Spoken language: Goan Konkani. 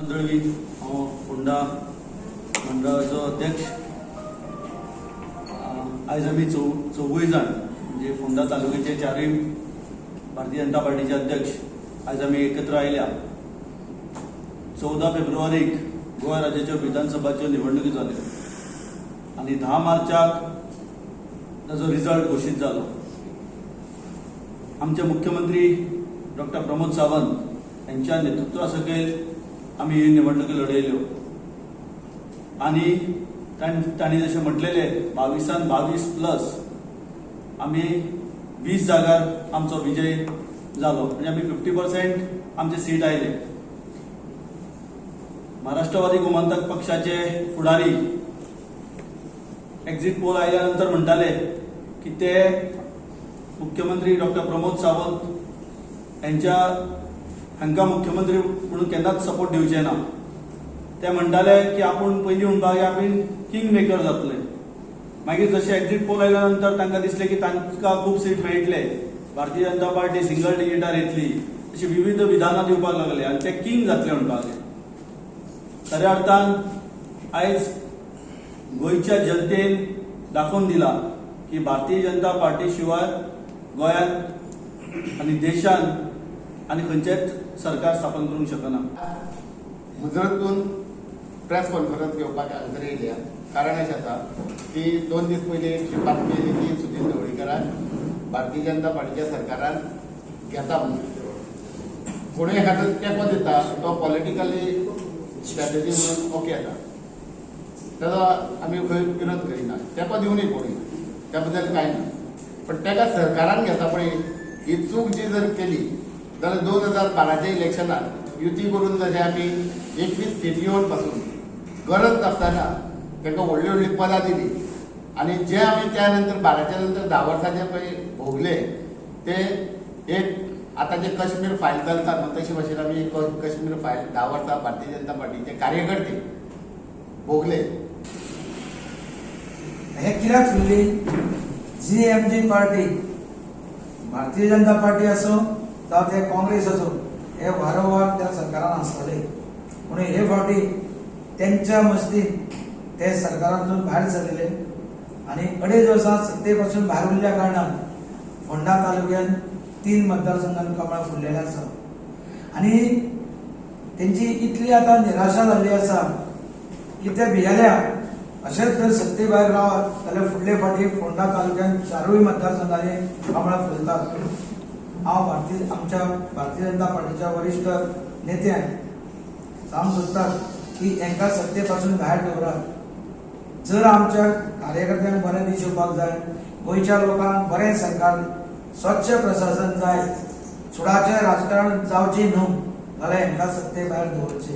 दळवी, हांव फोंडा मंडळाचो अध्यक्ष. आयज आमी चौगूय जाण, म्हणजे फोंडा तालुक्याचे चारूय भारतीय जनता पार्टीचे अध्यक्ष, आयज आमी एकत्र आयल्या. 14 फेब्रुवारीक गोंय राज्याच्यो विधानसभाच्यो निवडणुकी जाल्यो आनी 10 मार्चाक ताजो रिजल्ट घोशीत जालो. आमचे मुख्यमंत्री डॉक्टर प्रमोद सावंत यांच्या नेतृत्वा सकयल आमी ही निवडणुकी लढयल्यो आनी तांणी जशें म्हटलेलें, 22न 22 प्लस आमी 20 जागार आमचो विजय जालो, म्हणजे आमी 50% आमचे सीट आयले. महाराष्ट्रवादी गोमंतक पक्षाचे फुडारी एक्झिट पोल आयल्या नंतर म्हणटाले की ते मुख्यमंत्री डॉक्टर प्रमोद सावंत हांकां मुख्यमंत्री म्हणून केन्नाच सपोर्ट दिवचे ना. ते म्हणटाले की आपूण पयलीं म्हणपाक आपूण किंग मेकर जातले. मागीर जशें एक्झिट पोल आयल्या नंतर तांकां दिसलें की तांकां खूब सीट मेळटले, भारतीय जनता पार्टी सिंगल डिजिटार येतली, अशी विविध विधानां दिवपाक लागले आनी ते किंग जातले म्हणपाक लागले. खऱ्या अर्थान आयज गोंयच्या जनतेन दाखोवन दिला की भारतीय जनता पार्टी शिवाय गोंयांत आनी देशांत आनी खंयचेच सरकार स्थापन करूंक शकना. मुजरतून प्रेस कॉन्फरन्स घेवपाक हांगासर येयल्या. कारण अशें आसा की 2 दीस पयलीं एक बातमी येयली की सुदिन ढवळीकराक भारतीय जनता पार्टीच्या सरकारान घेता म्हणून. कोणूय एखादो तेंको दिता, तो पॉलिटिकली स्ट्रॅटजी म्हणून ओके आसा, ताजो आमी खंय विरोध करिना. तेंको दिवनूय कोणूय, त्या बद्दल कांय ना. पण ताका सरकारान घेता पळय, ही चूक जी जर केली जाल्यार 2012च्या इलेक्शनात युती करून जशें आमी 21 सीट येवन पासून गरज नासतना तांकां व्हडली व्हडली पदां दिली आनी जे आमी त्या नंतर 12च्या नंतर 10 वर्साचे पळय भोगले, ते एक आतां जे काश्मीर फायल चलता न्हू, तशे भाशेन आमी काश्मीर फायल 10 वर्सां भारतीय जनता पार्टीचे कार्यकर्ते भोगले. हे कित्याक फुल्ली? जी आमची पार्टी, भारतीय जनता पार्टी असो जावं ते काँग्रेस असो, हे वारंवार त्या सरकारान आसताले. म्हणून हे फावटी तेंच्या मस्तीन ते सरकारांतून भायर सरलेले आनी अडेज वर्सां सत्ते पासून भायर उरल्या कारणान फोंडा तालुक्यान तीन मतदारसंघात कमळां फुल्लेलें आसा आनी तेंची इतली आतां निराशा जाल्ली आसा की ते भियेल्या, अशेंच जर सत्ते भायर रावत जाल्यार फुडले फावटी फोंडा तालुक्यात चारूय मतदारसंघांनी कमळां फुलतात. हांव आमच्या भारतीय जनता पार्टीच्या वरिश्ठ नेत्यांक सांगूंक सोदता की हांकां सत्ते पासून भायर दवरात. जर आमच्या कार्यकर्त्यांक बरें दीस येवपाक जाय, गोंयच्या लोकांक बरें सरकार, स्वच्छ प्रशासन जाय, सुडाचें राजकारण जावचें न्हू जाल्यार हांकां सत्ते भायर दवरचें.